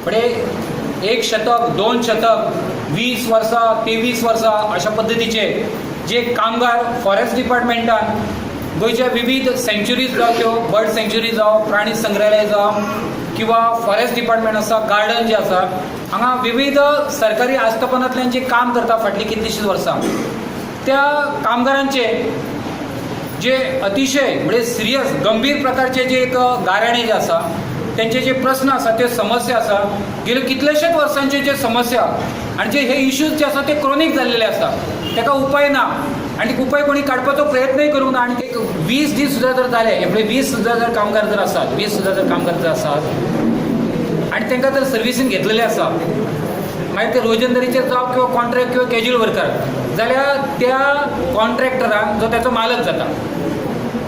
म्हणजे एक शतक, दोन शतक, 20 वर्सां, 23 वर्सां अशा पद्दतीचे जे कामगार फॉरेस्ट डिपार्टमेंटान गोंयच्या विविध सँच्युरीज जावं, त्यो बर्ड सँच्युरी जावं, प्राणी संग्रहालय जावं किंवा फॉरेस्ट डिपार्टमेंट आसा, गार्डन जे आसा, हांगा विविध सरकारी आस्थापनांतल्यान जे काम करता फाटलीं कितलींशींच वर्सां, त्या कामगारांचे जे अतिशय म्हणजे सिरियस, गंभीर प्रकारचे जे एक गाराणे जे आसा, तेंचे जे प्रस्न आसा, त्यो समस्या आसा, गेल्यो कितलेशेच वर्सांचे जे समस्या आनी जे हे इश्यूज जे आसा ते क्रोनीक जाल्लेले आसा. ताका उपाय ना आनी उपाय कोणी काडपाचो प्रयत्नय करूंक ना. आनी एक 20 दीस सुद्दां जर जाले, म्हणजे 20,000 जर कामगार जर आसात, 20,000 जर कामगार जर आसात आनी तांकां जर सर्विसीन घेतलेले आसा, मागीर ते रोजंदारीचेर जावं किंवा कॉन्ट्रॅक्ट किंवा कॅज्युअल वर्कर जाल्यार त्या कॉन्ट्रॅक्टरान जो त्याचो मालक जाता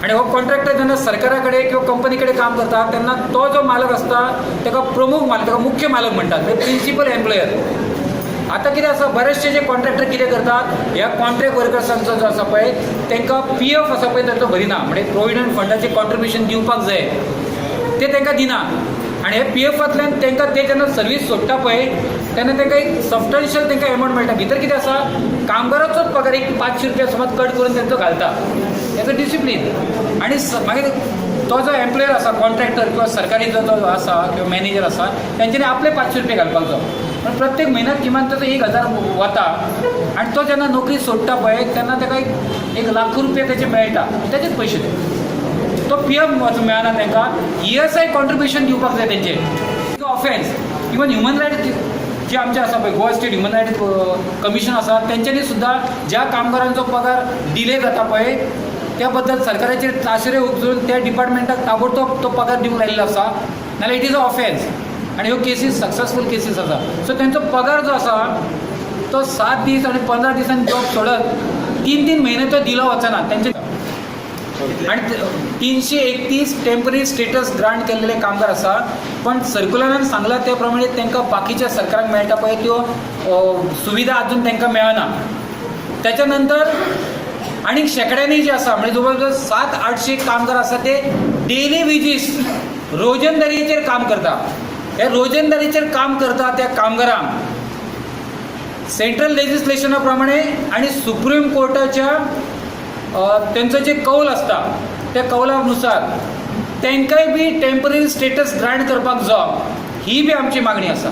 आनी हो कॉन्ट्रॅक्टर जेन्ना सरकारा कडेन किंवा कंपनी कडेन काम करता तेन्ना तो जो मालक आसता ताका प्रमुख मालक, ताका मुख्य मालक म्हणटात, म्हणजे प्रिंसिपल एम्प्लॉयर. आतां कितें आसा, बरेचशे जे कॉन्ट्रॅक्टर कितें करतात, ह्या कॉन्ट्रॅक्ट वर्कर्सांचो जो आसा पळय तांकां पीएफ आसा पळय तांचो भरिना, म्हणजे प्रोविडंट फंडाचें कॉन्ट्रिब्युशन दिवपाक जाय ते तांकां दिना. आनी हे पीएफांतल्यान तांकां ते जेन्ना सर्वीस सोडटा पळय तेन्ना तांकां एक सबस्टॅन्शियल तांकां एमावंट मेळटा. भितर कितें आसा, कामगाराचोच पगार एक 500 रुपया समज कट करून तांचो घालता. हेचो डिसिप्लीन. आनी मागीर तो जो एम्प्लॉयर आसा, कॉन्ट्रॅक्टर किंवा सरकारी जो जो आसा किंवा मॅनेजर आसा, तेंच्यांनी आपले 500 रुपया घालपाक जाय. पण प्रत्येक म्हयन्याक किमान ताचो 1000 वता आनी तो जेन्ना नोकरी सोडटा पळय तेन्ना ताका एक एक लाख रुपया तेचे मेळटा, तेचेच पयशे ते. तो पीएफ मेळना तांकां, ईएसआय कॉन्ट्रिब्युशन दिवपाक जाय तेंचे. ऑफेन्स. इवन ह्युमन रायट जे आमचे आसा पळय, Goa state human right commission आसा, तेंच्यांनी सुद्दां ज्या कामगारांचो पगार डिले जाता पळय त्या बद्दल सरकाराचेर ताशेरे उपजून त्या डिपार्टमेंटाक ताबडतोब तो पगार दिवंक लायिल्लो आसा, नाल्यार it is a offence. आनी ह्यो केसीस सक्सेसफूल केसीस आसा. सो तेंचो पगार जो आसा तो 7 दीस आनी 15 दिसांनी जॉब सोडत तीन तीन म्हयने तो दिलो वचना तेंचे. आनी 331 टेंपररी स्टेटस ग्रांट केल्लेले कामगार आसा, पण सर्कुलरान सांगला त्या प्रमाणे तांकां बाकीच्या सरकाराक मेळटा पळय त्यो सुविधा अजून तांकां मेळना. त्याच्या नंतर आनी शेंकड्यांनी जे आसा, म्हणजे जवळ जवळ 700-800 कामगार आसा ते डेली वेजीस, रोजंदारीचेर काम करता. ह्या रोजंदारीचेर काम करता त्या कामगारांक सेंट्रल लेजिस्लेशना प्रमाणे आणि सुप्रीम कोर्टाच्या तेंचो जे कौल आसता त्या कौलानुसार तांकांय बी टेंपररी स्टेटस ग्रांट करपाक जाय, ही बी आमची मागणी आसा.